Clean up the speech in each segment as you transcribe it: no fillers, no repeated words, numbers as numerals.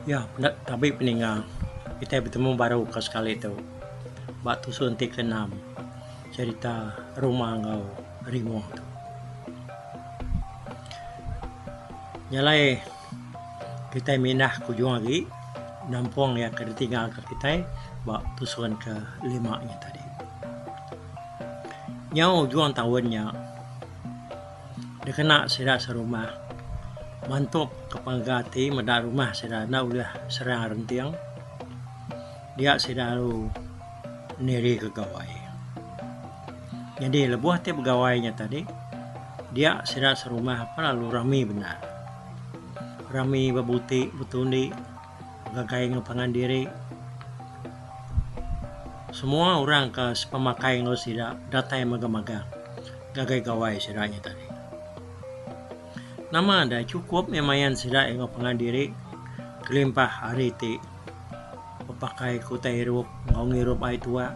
Ya, tabi peninga kitai betemu baru ka sekali tu ba tusun ti keenam cherita Ruma enggau Rimong tu. Nya alai kitai mindah ke ujung agi nampung iya ke ditinggal ka kitai ba tusun ke lima nya tadi. Nyau ujung taun nya dikena sida serumah mantup ke pengaga ati meda rumah sida enda ulih serang renting dia sida lalu niri ke gawai. Nyadi lebuh ti begawai nya tadi dia sida serumah pun lalu rami bendar. Rami bebuti betundi. Begagai enggau pangan diri. Semua orang ke sepemakai enggau sida datai magang-magang ngagai gawai sida nya tadi. Nama deh chukup meh main sida enggau pangan diri kelimpah ari ti bepakai ke utai irup enggau ngirup ai tuak.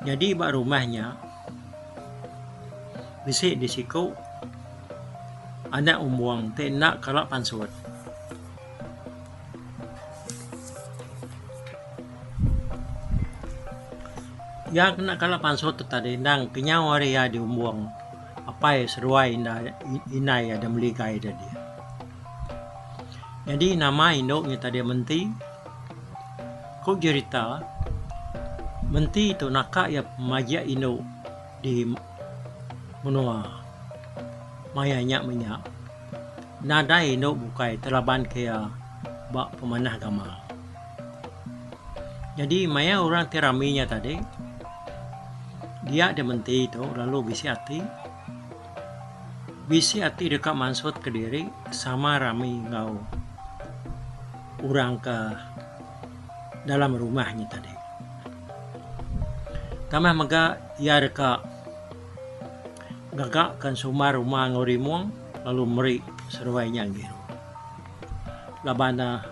Nyadi ba rumah nya bisi di siku anak umbung ti enda kala pansut. Iya ke enda kala pansut tu tadi endang kenyau ari iya diumbung apai seduai indai indai iya da meligai da dia. Nyadi nama indu nya tadi menti. Ku jerita, menti tu naka iya pemajik indu di menua maya nya menya. Nadai indu bukai telaban ke iya ba pemanah gamal. Nyadi maya orang ti rami nya tadi, dia da menti tu lalu bisi ati, bisi ati deka mansut kediri sama rami enggau. Orang ke dalam rumah nya tadi. Tambah mega iya deka ngaga ka ensumar rumah enggau rimong lalu meri seruai nya ngiru. Laban ne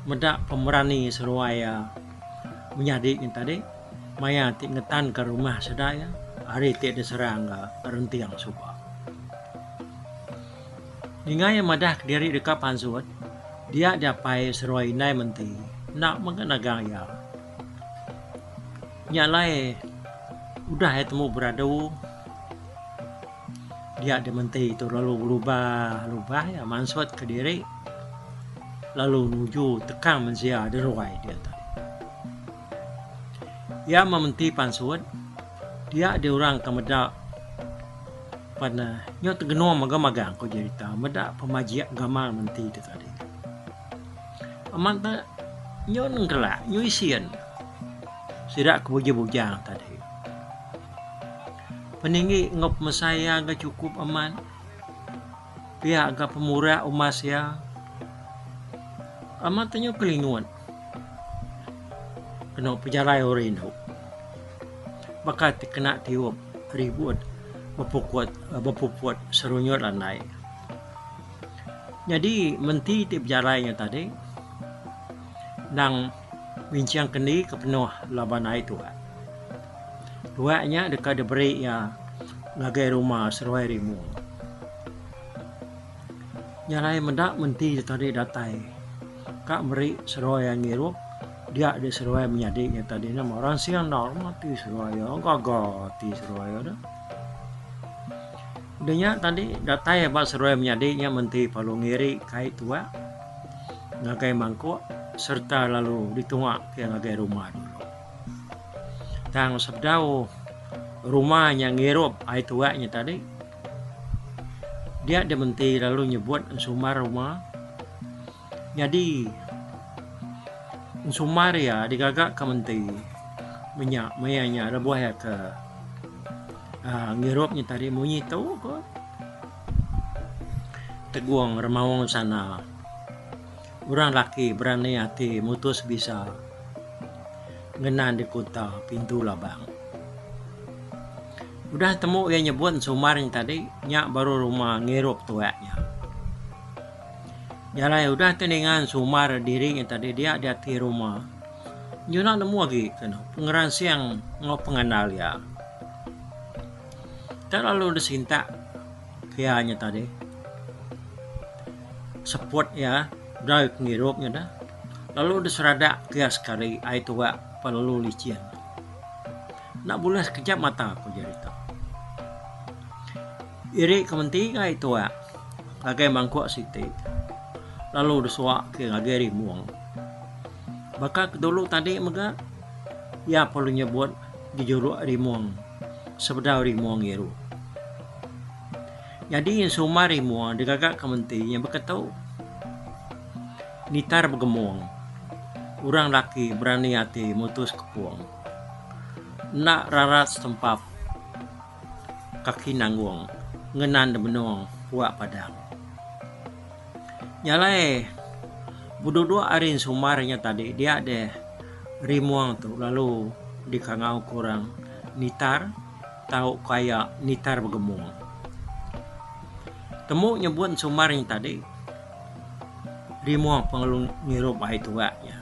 meda pemerani seruai iya menyadi nya tadi maya ti ngetan ka rumah sida iya ari ti diserang renting suba. Ninga iya madah kediri deka pansut, dia diapai seruai indai menti enda mega nagang iya. Nya alai udah iya temu beradu dia deh menti tu lalu belubah lubah iya mansut kediri lalu nuju tekang mensia da ruai dia tadi. Iya meh menti pansut dia deh orang ke meda. Pan nyu tegenung mega magang ku jerita meda pemajik gamal menti tu tadi. Amat ne nyu nengkelak nyu isin sida ke bujang bujang tadi. Peninggi enggau pemesai iya ga chukup amat pia ga pemurak umas iya. Amat te nyu kelingut kenu pejalai orang indu. Baka ti kena tiup ribut bepukut bepuput serunyut landai. Nyadi menti ti bejalai nya tadi endang minching kendi ke penuh laban ai tuak. Tuak nya deka diberi iya ngagai rumah seruai rimu. Nya alai meda menti ti tadi datai ka meri seruai iya ngirup dia deh seruai menyadi nya tadi nama ransing enda ati seruai iya gaga ati seruai iya deh. Udah nya tadi datai ba seruai menyadi nya menti perlu ngiri kai tuak ngagai mangkuk sereta lalu ditunga ke ngagai rumah dulu. Tang sebedau rumah nya ngirup ai tuak nya tadi. Dia dimenti lalu nyebut ensumar uma. Nyadi ensumar iya digaga ke menti menya maya nya lebuh iya ke uhh ngirup nya tadi munyi tu ko Tegung Remaung Sana. Orang laki berani ati mutus bisa ngenan di kuta pintu labang. Udah temu iya nyebut ensumar nya tadi, nya baru ruma ngirup tuak nya. Nya alai udah ti ninga ensumar diri nya tadi dia di ati ruma nyuna nemu agi kenu pengeransing enggau pengandal iya. Tak lalu disintak iya nya tadi seput iya. Bedau iya pengirup nya dah. Lalu diseradak ke iya sekali ai tuak pelalu licin. Enda bulih sekejap mata, ku jerita. Iri ke menti ga ai tuak ngagai mangkuk siti lalu disuak ke ngagai rimung. Baka ke dulu tadi mega iya perlu nyebut jejuruk rimung sebedau rimung ngirup. Nyadi ensumar rimung digaga ke menti nya baka tu. Nitar begemung orang laki berani ati mutus kepung. Enda rarat setempap kaki nanggung ngenan da benung puak padang. Nya alai beduduk ari ensumar nya tadi dia deh rimung tu lalu dikangau ke orang nitar tau kaya nitar begemung. Temu nyebut ensumar nya tadi rimung pengelu ngirup ai tuak nya.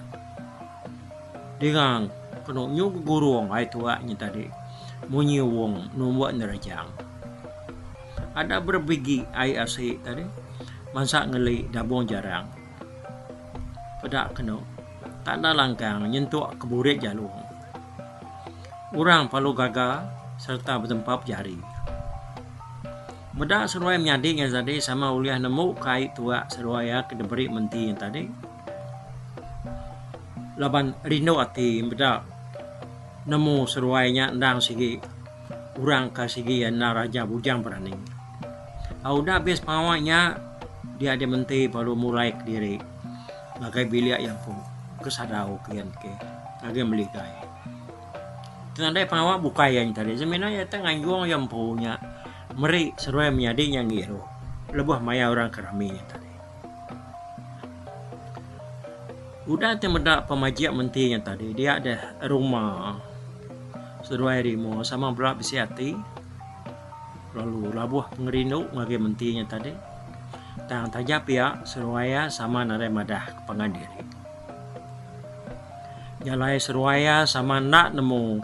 Dinga kenu nyu begurung ai tuak nya tadi munyi wong numbuk nerejang. Ada berbigi ai asi tadi bansa ngeli dabung jarang. Peda kenu tanda langkang nyentuk ke burit jalung. Orang perlu gaga sereta betempap jari. Meda seduai menyadi nya tadi sama ulih nemu ke ai tuak seduai iya ke diberi menti nya tadi. Laban rindu ati meda nemu seduai nya endang sigi orang ke sigi enda raja bujang berani. Udah abis pengawa nya dia deh menti baru mulai kediri ngagai bilik iya empu ke sadau ke yen ke ngagai meligai. Nadai pengawa bukai iya nya tadi semina iya te nganjung iya empu nya meri seduai menyadi nya ngirup lebuh maya orang ke rami nya tadi. Udah ti meda pemajik menti nya tadi dia deh ruma seduai rimo sama bela bisi ati lalu labuh pengerindu ngagai menti nya tadi tang taja pia seduai iya sama nadai madah ke pangan diri. Jalai seduai iya sama enda nemu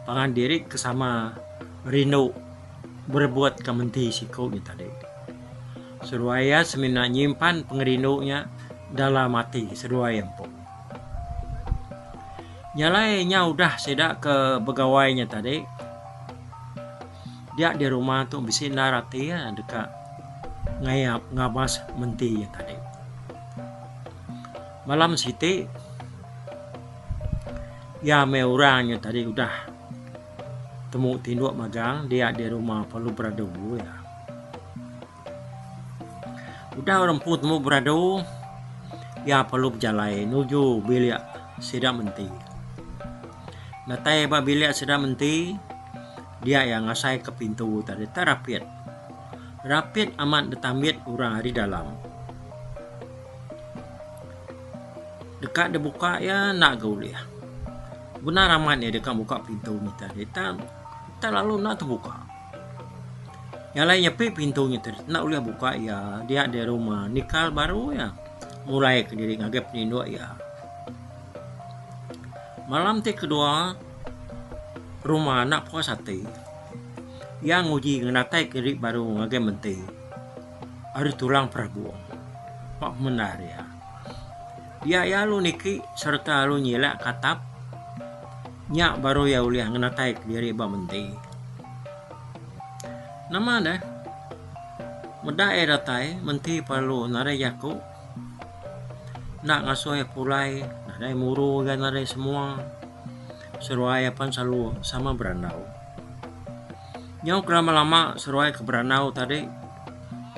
pangan diri ke sama rindu berebut ke menti siku nya tadi. Seduai iya semina nyimpan pengerindu nya dalam ati seduai iya empu. Jalai nya udah sida ke begawai nya tadi dia di rumah tu bisi endar ati iya deka ngayap ngabas menti nya tadi. Malam siti iya meh orang nya tadi udah temu tinduk magang dia di rumah perlu beradu iya. Udah orang empu temu beradu iya perlu bejalai nuju bilik sida menti. Datai ba bilik sida menti dia iya ngasai ke pintu tadi tak rapit. Rapit amat ditambit orang ari dalam. Deka dibuka iya enda ga ulih. Bendar amat iya deka muka pintu nya tadi tang tang lalu enda tebuka. Nya alai nyepi pintu nya tadi enda ulih buka iya dia di rumah nikal baru iya mulai kediri ngagai peninduk iya. Malam ti kedua rumah enda puas ati. Iya nguji ngenatai kediri baru ngagai menti. Ari tulang perabung ba pemendar iya. Dia iya lalu niki sereta lalu nyilak ke atap nya baru iya ulih ngenatai kediri ba menti. Nama deh meda iya datai menti perlu nadai jaku enda ngasuh iya pulai nadai muru iya nadai semua seruai iya pan selalu sama berandau. Nyau ke lama-lama seruai ke berandau tadi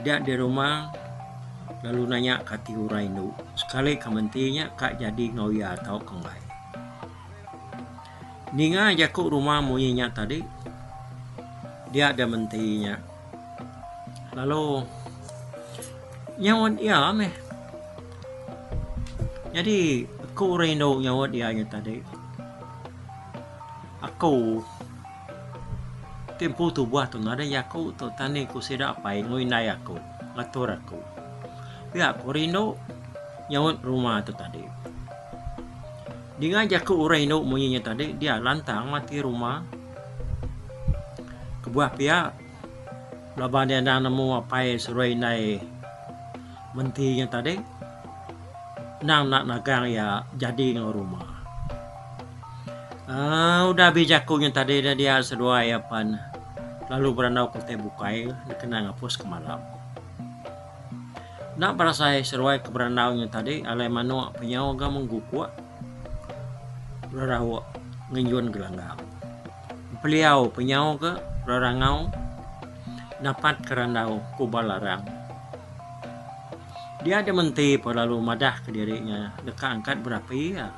dia di rumah lalu nanya ke ati orang indu sekali ke menti nya ka jadi enggau iya tauka enggai. Ninga jaku rumah munyi nya tadi dia da menti nya lalu nyaut iya meh. Nyadi ku orang indu nyaut iya nya tadi aku. Ti empu tubuh tu nadai jaku tu tani ku sida apai enggau indai aku ngatur aku. Pia ku rindu nyaut rumah tu tadi. Dinga jaku orang indu munyi nya tadi dia lantang mati rumah. Kebuah pia laban dia endang nemu apai seduai indai menti nya tadi. Endang enda nagang iya jadi enggau ruma. Aaa udah abis jaku nya tadi dah dia seduai iya pan lalu berandau ke utai bukai dikena ngapus ke malam. Enda berasai seduai ke berandau nya tadi alai manuk penyau ga menggukuk rerauk ngenjun gelanggang. Peliau penyau ga rerangau napat ke randau kubal larang. Dia deh menti pun lalu madah kediri nya deka angkat berapi iya.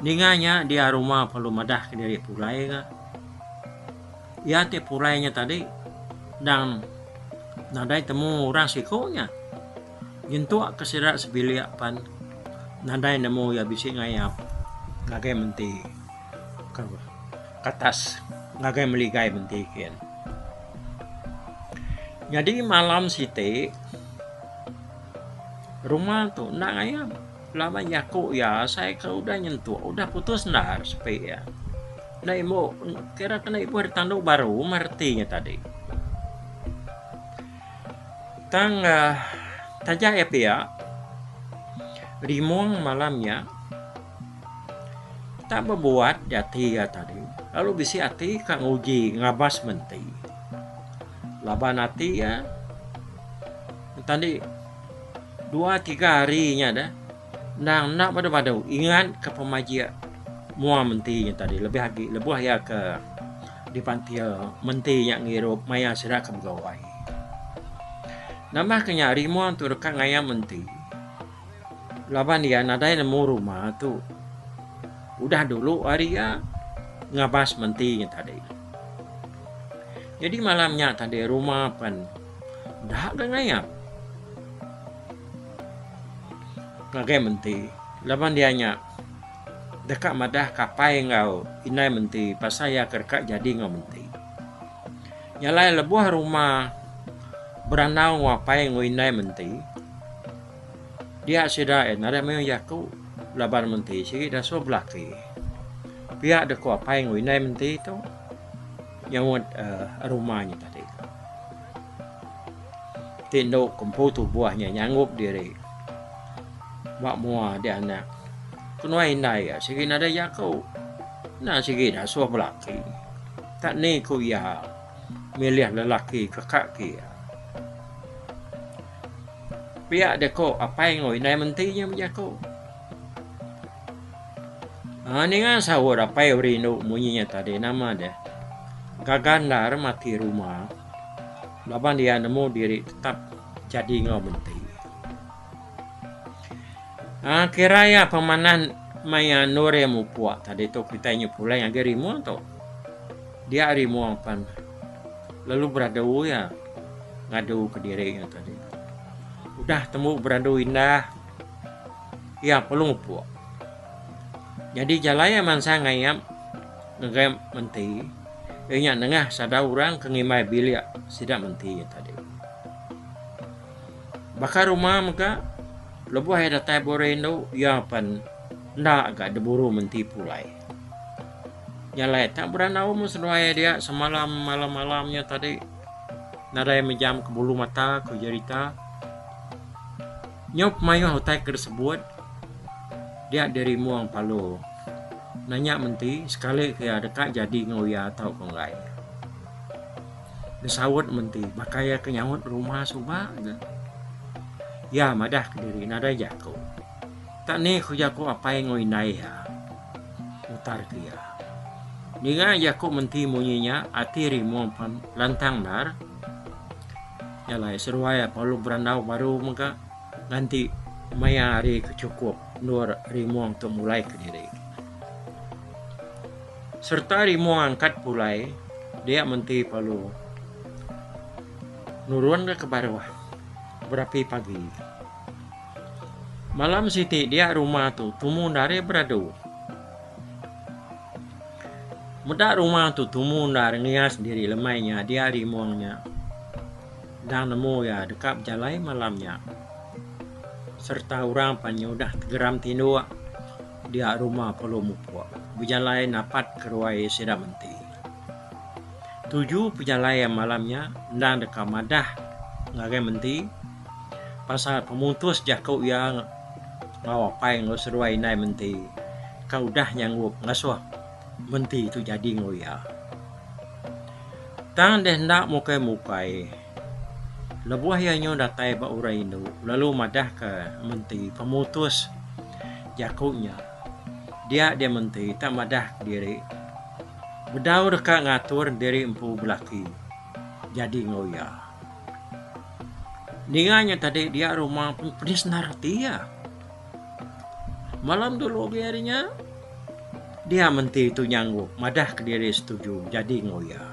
Ninga nya dia ruma perlu madah kediri pulai ga. Iya ti pulai nya tadi endang nadai temu orang siku nya. Nyentuk ke sida sebilik pan nadai nemu iya bisi ngayap ngagai menti ke atas ngagai meligai menti kin. Nyadi malam siti rumah tu enda ngayap laban jaku iya asai ke udah nyentuk udah putus endar sepi iya. Enda imbu kira kena ibuh ditandu baru meh reti nya tadi. Tang uhh taja iya pia rimung malam nya tak bebuat ati iya tadi lalu bisi ati ka nguji ngabas menti. Laban ati iya tadi dua tiga hari nya deh endang enda badu badu ingat ka pemajik mua menti nya tadi lebih agi lebuh iya ke dipantil menti nya ngirup maya sida ke begawai. Nambah ke nya rimong tu deka ngayam menti laban iya nadai nemu rumah tu udah dulu ari iya ngabas menti nya tadi. Nyadi malam nya tadi rumah pen enda ga ngayap ngagai menti laban dia nya deka madah ka apai enggau indai menti pasal iya ke deka jadi enggau menti. Nya alai lebuh rumah berandau enggau apai enggau indai menti dia sida iya nadai mayuh jaku laban menti sigi dasuh belaki. Pia deka apai enggau indai menti tu. Nyaut rumah nya tadi. Ti endu ke empu tubuh nya nyanggup diri ba mua di anak. Kenuai indai iya sigi nadai jaku. Enda sigi dasuh belaki. Tak ni ku iya milih lelaki ke ka ke iya. Pia deka apai enggau indai menti nya bejaku. Haa ninga saut apai rindu munyi nya tadi nama deh. Gaga endar mati ruma laban iya nemu diri tetap jadi enggau menti. Haa kira iya pemanan maya endur iya mupuk tadi tu kitai nyu pulai ngagai rimung tu. Dia rimung pan lalu beradu iya ngadu kediri nya tadi. Udah tembu beradu indah. Iya perlu mupuk. Nyadi jalai iya mansang ngayap ngagai menti iya nya nengah sada orang ke ngimbai bilik sida menti nya tadi. Baka rumah mega lebuh iya datai bore indu iya pen enda ga diburu menti pulai. Nya alai tak berandau meh seduai dia semalam malam-malam nya tadi nadai mejam ke bulu mata ku jerita. Nyau pemayuh utai ke disebut dia dirimung Palu nanya menti sekali ke iya deka jadi enggau iya tauka enggai. Disaut menti baka iya ke nyaut rumah suba ga. Iya madah kediri nadai jaku. Tak ni ku jaku apai enggau indai iya mutar ke iya. Ninga jaku menti munyi nya ati rimung pan lantang endar. Nya alai seduai perlu berandau baru mega nganti maya hari ke chukup endur Rimong tu mulai kediri. Sereta Rimong angkat pulai dia menti perlu nurun ga ke baruh berapi pagi. Malam siti dia rumah tu tumu enda ari beradu. Meda rumah tu tumu endar ngias diri lemai nya dia rimung nya. Endang nemu iya deka bejalai malam nya. Sereta orang pan nya udah tegeram tinduk dia rumah perlu mupuk bejalai napat ke ruai sida menti. Tuju pejalai iya malam nya endang deka madah ngagai menti pasal pemutus jaku iya. Enggau apai enggau seduai indai menti ke udah nyanggup ngasuh menti tu jadi enggau iya. Tang deh enda mukai-mukai lebuh iya nyu datai ba orang indu lalu madahka menti pemutus jaku nya dia deh menti tak madah kediri bedau deka ngatur diri empu belaki jadi enggau iya. Ninga nya tadi dia rumah pun pedis endar ati iya. Malam dulu agi ari nya dia menti tu nyanggup madah kediri setuju jadi enggau iya.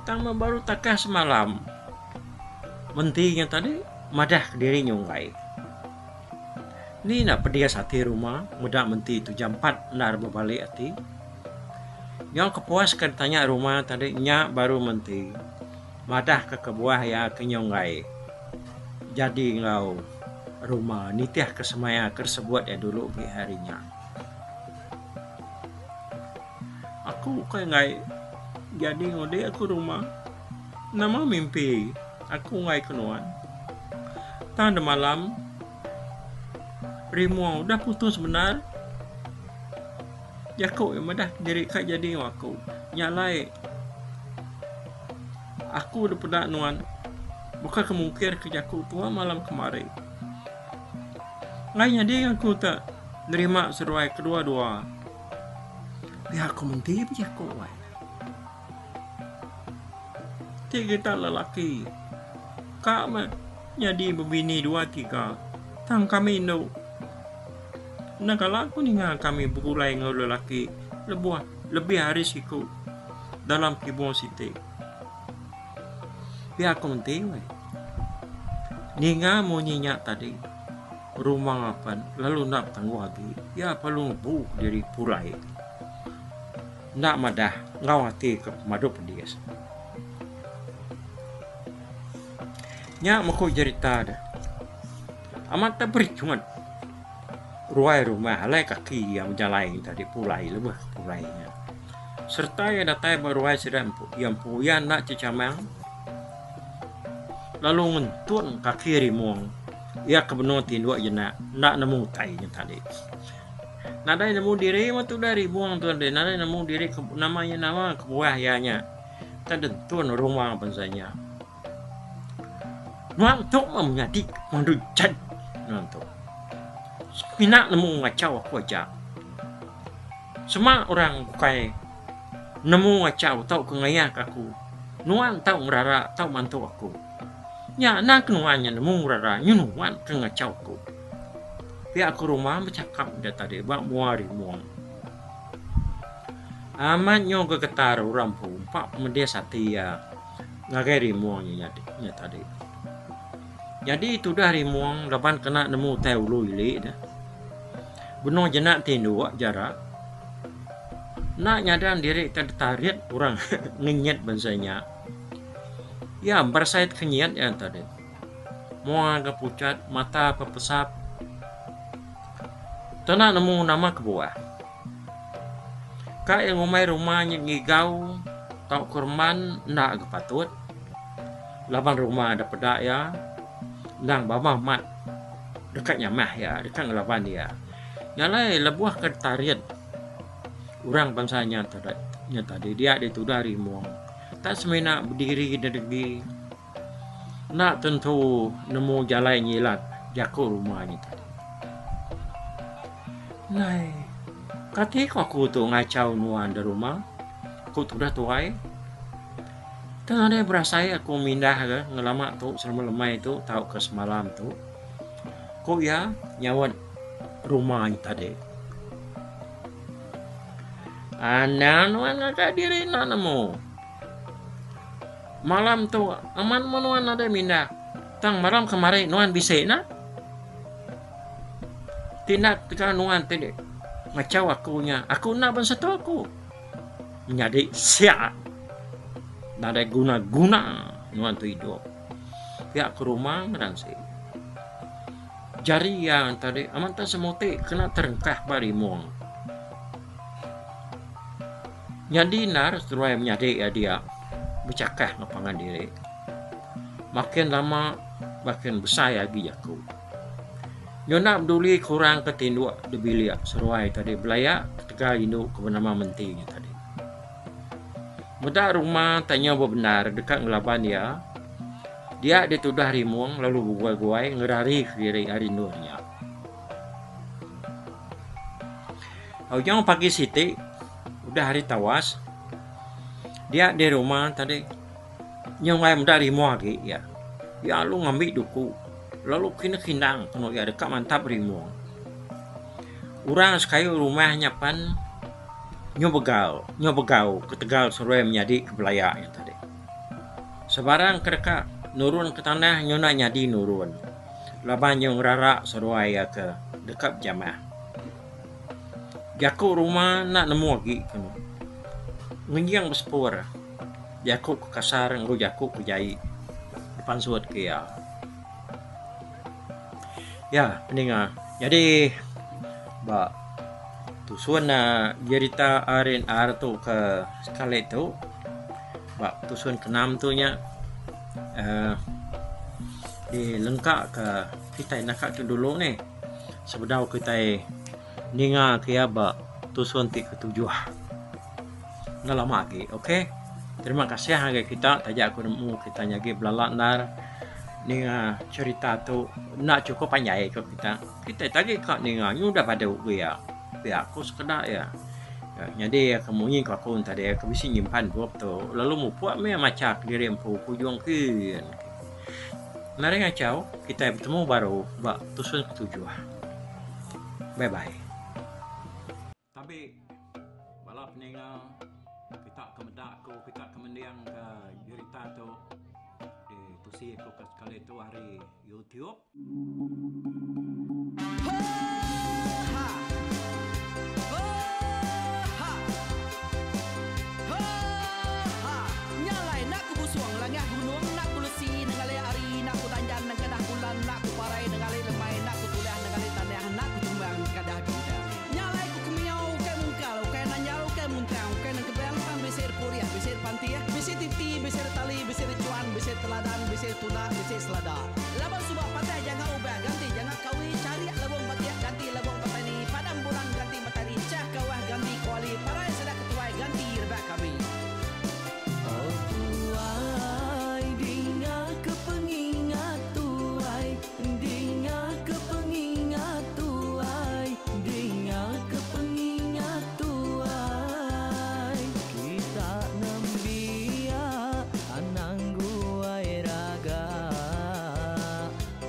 Tang meh baru takah semalam menti nya tadi madah kediri nyunggai. Ni enda pedis ati rumah meda menti tu jampat endar bebali ati. Nyau kepuas ke ditanya rumah tadi nya baru menti madah ke kebuah iya ke nyunggai jadi enggau rumah nitih ke semaya ke disebut iya dulu agi hari nya. Aku ukai enggai jadi ngundi aku rumah nama mimpi aku enggai ke nuan. Tang demalam Rimong udah putus bendar. Jaku iya madah diri ka jadi enggau aku. Nya alai aku dep peda nuan bukai ke mungkir ke jaku tua malam kemari. Enggai nyadi aku te nerima seduai kedua-dua. Pia ku menti bejaku ai. Ti kita lelaki ka meh nyadi bebini dua tiga tang kami indu. Enda kala ku ninga kami begulai enggau lelaki lebuh lebih ari siku dalam kibung siti. Pia ku menti weh. Ninga munyi nya tadi rumah pen lalu enda betangguh agi iya perlu ngebu diri pulai. Enda madah enggau ati ke pemadu pedis. Nya meh ku jerita deh. Amat te berichut ruai rumah alai kaki iya bejalai tadi pulai lebuh pulai nya. Sereta iya datai ba ruai sida empu iya empu iya enda chechamang lalu ngentun kaki rimong iya ke benung tinduk jenak enda nemu utai nya tadi. Nadai nemu diri meh tudah rimong tu tadi nadai nemu diri nama iya nama kebuah iya nya tedentun rumah bansa nya. Nuan tu meh menyadi pemadu jai nuan tu. Semina nemu ngachau aku aja. Sema orang bukai nemu ngachau tauka ngayahka aku, nuan tau ngerara tau mantu aku. Nya anang ke nuan nya nemu ngerara nyu nuan ke ngachau aku. Pia ku rumah bechakap da tadi ba mua rimong. Amat nyu gegetar orang empu empa pemedis ati iya. Ngagai rimung nya nyadi nya tadi. Nyadi tudah rimung laban kena nemu utai ulu ili ne. Benung jenak tinduk jara enda nyadang diri ke ditarit orang ngenyit bansa nya. Iya berasai tekenyit iya tadi. Mua ga puchat mata pepesap. Tena nemu nama kebuah. Ka iya ngumbai rumah nya ngigau tauka reman enda ga patut laban rumah da peda iya endang bama amat deka nyamah iya deka ngelaban iya. Nya alai lebuh ke tarit orang bansa nya nya tadi dia ditudah rimong tak semina bediri degi Enda tentu nemu jalai nyilat jaku rumah nya tadi. Ndai, kati ku aku tu ngachau nuan da rumah, ku tudah tuai. Tang nadai berasai aku mindah ga ngelama tu selama lemai tu tauka semalam tu, ku iya nyaut rumah nya tadi. Anang nuan ngaga diri enda nemu. Malam tu amat meh nuan nadai mindah. Tang malam kemari nuan bisi nah. Ti enda teka nuan ti ngachau aku nya, aku enda bansa tu aku. Menyadi sia nadai guna-guna nuan tu idup. Pia ku rumah ngeransi. Jari iya tadi amat tang semuti kena terengkah ba rimong. Nyadi endar seduai menyadi iya dia bechakah enggau pangan diri. Makin lama makin besai agi jaku. Nyau enda beduli ke orang ke tinduk di bilik seruai tadi belaya ketegal indu ke benama Menti nya tadi. Meda Ruma tak nyau bebendar deka ngelaban iya, dia ditudah Rimong lalu beguai-guai ngerarika diri ari endur nya. Ujung pagi siti udah hari tawas dia di rumah tadi nyau enggai meda rimong agi iya. Iya lalu ngambi duku lalu kini kindang kenu iya deka mantap rimong. Orang sekayu rumah nya pan nyau begau nyau begau ketegal seruai menyadi ke belaya nya tadi. Sebarang ke deka nurun ke tanah nyau enda nyadi nurun. Laban nyau ngerara seduai iya ke deka bejamah. Jaku ruma enda nemu agi kenu. Ngenjing besepur jaku ke kasar enggau jaku ke jai dipansut ke iya. Ya peninga nyadi ba tusun ne jerita R&R tu ke sekali tu ba tusun ke enam tu nya uhh dilengka ka kitai naka tu dulu nih sebedau kitai ninga ke iya ba tusun ti ketujuh enda lama agi ok terima kasih ngagai kita taja ku nemu kita nyagi belala endar ninga cherita tu enda chukup panjai ku kita kitai agi ka ninga nyu udah badu ku iya. Pia ku sekeda iya. Nyadi ke munyi ku aku tadi aku bisi nyimpan bup tu lalu mupuk meh macha kediri empu ke ujung kin. Nadai ngachau kitai betemu baru ba tusun ketujuh. Bye bye. Tabi bala peninga kita ke meda aku kita ke mending ke jerita tu ditusi aku ke sekali tu ari YouTube. Laban suba patai janga ubah ganti janga kawi charik lebong batik ganti lebong petani padam bulan ganti matari chah kawah ganti kuali parai sida ketuai ganti rebak kami. Oh tuai dinga ke pengingat tuai dinga ke pengingat tuai dinga ke pengingat tuai kita nembiak anang guai raga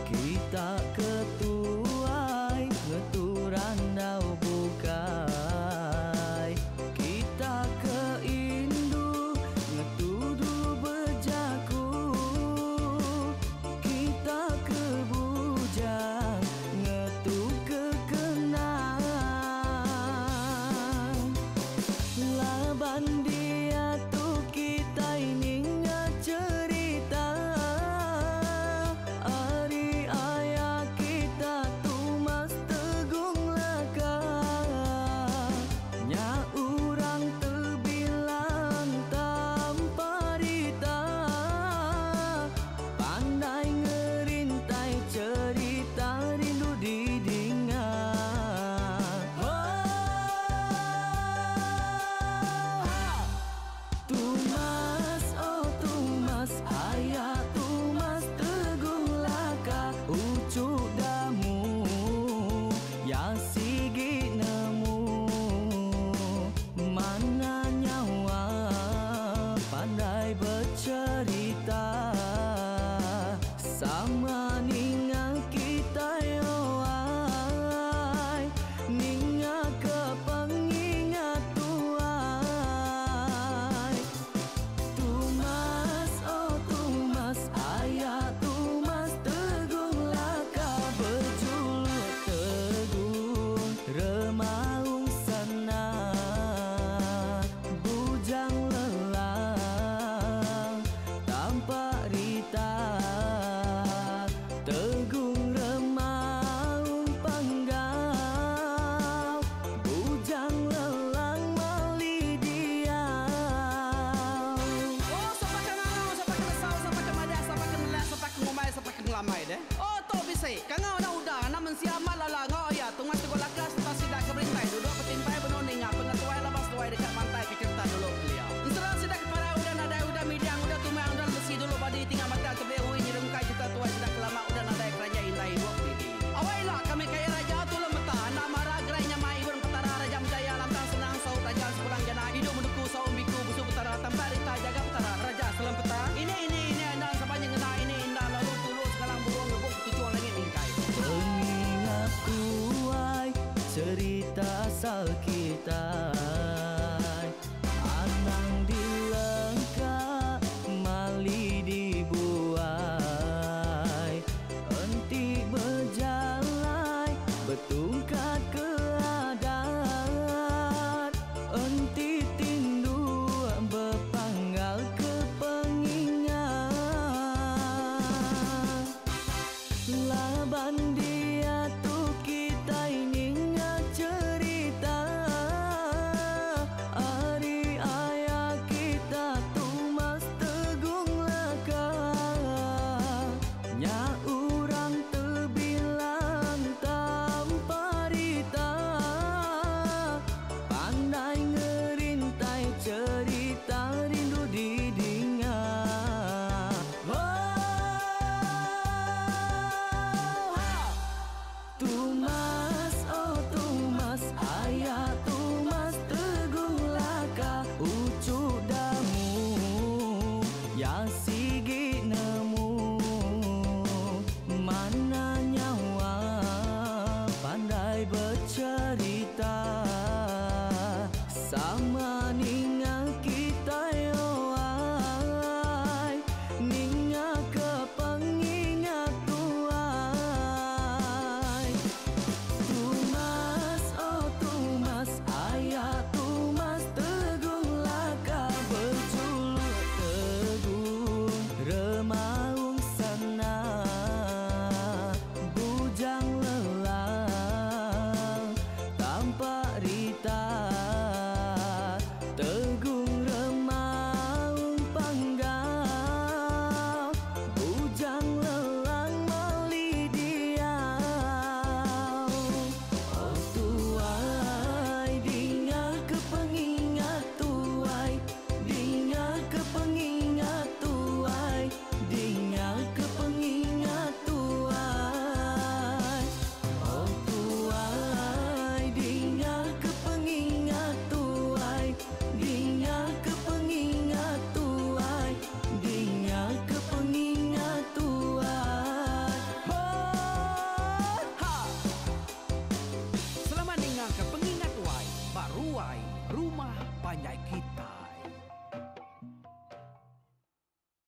kita ke tuai ngetu randau bukai kita ke indu ngetu dulu bejaku kita ke bujang ngetu ke kenang laban diatu kitai ninga cherita ari aya kita Tumas Tegung Laka nya orang tebilang tanpa rita pandai ngerintai cherita rindu didinga. Tumas oh Tumas aya Tumas Tegung Laka uchu damu ya sigi nemu mana nyawa pandai becherita sama ninga kitai oai ninga ke pengingat tuai. Tumas oh Tumas aya Tumas Tegung Laka bejuluk Tegung Remaung Sana Bujang Lelang Tampak Rita Tegung Remaung Panggau Bujang Lelang Mali Diau. Oh sapa ke ngangau sapa ke nesau sapa ke madah sapa ke nelak sapa ke ngumbai sapa ke ngelamai deh. Oh tu bisi kangau enda udah enda. mensia amat lala enggau iya Tungas Teguh Laka sereta sida ke berintai duduk betimpai benung ninga pengetuai laban seduai deka mantai ke cherita dulu kelia. Ensera sida ke parai udah nadai udah midang udah tumang udah lesi dulu badi tinggal batang tebeli ui nyerungkai cherita tuai sida ke lama udah nadai keranjai indai ibup didi. Awai ila kami kaya raja tulung meta anak mara gerai nyamai ibun petara raja menjaya lantang senang saut raja sepulang jana idup menuku saum biku busu petara tampak rita jaga petara raja selempeta ini ini ini endang saban nyengena ini indah lalu tulu sengalang burung ngebuk ketuchung langit mingkai. Pengingat tuai cerita asal kitai Anang dilengka mali dibuai Enti bejalai betungkat ke adat Enti tinduk bepanggal ke pengingat Laban diatu kitai ninga cherita ari aya kita Tumas Tegung Laka Nya orang tebilang tanpa rita Pandai ngerintai cherita rindu didinga Oh, Tumas, oh Tumas, aya Tumas Tegung Laka uchu damu ya sigi nemu mana nyawa pandai becerita sama ninga kitai owai ninga ke pengingat tuai Tumas oh Tumas aya Tumas Tegung Laka bejuluk Tegung Remaung Sana Bujang Lelang tampak rita Tegung Remaung Panggau Bujang Lelang mali diau Oh tuai dinga ke pengingat tuai Dinga ke pengingat tuai Dinga ke pengingat tuai Oh tuai dinga ke pengingat tuai Dinga ke pengingat tuai Dinga ke pengingat tuai Oh ha! Selamat ninga ke pengingat tuai ba ruai rumah panjai kita.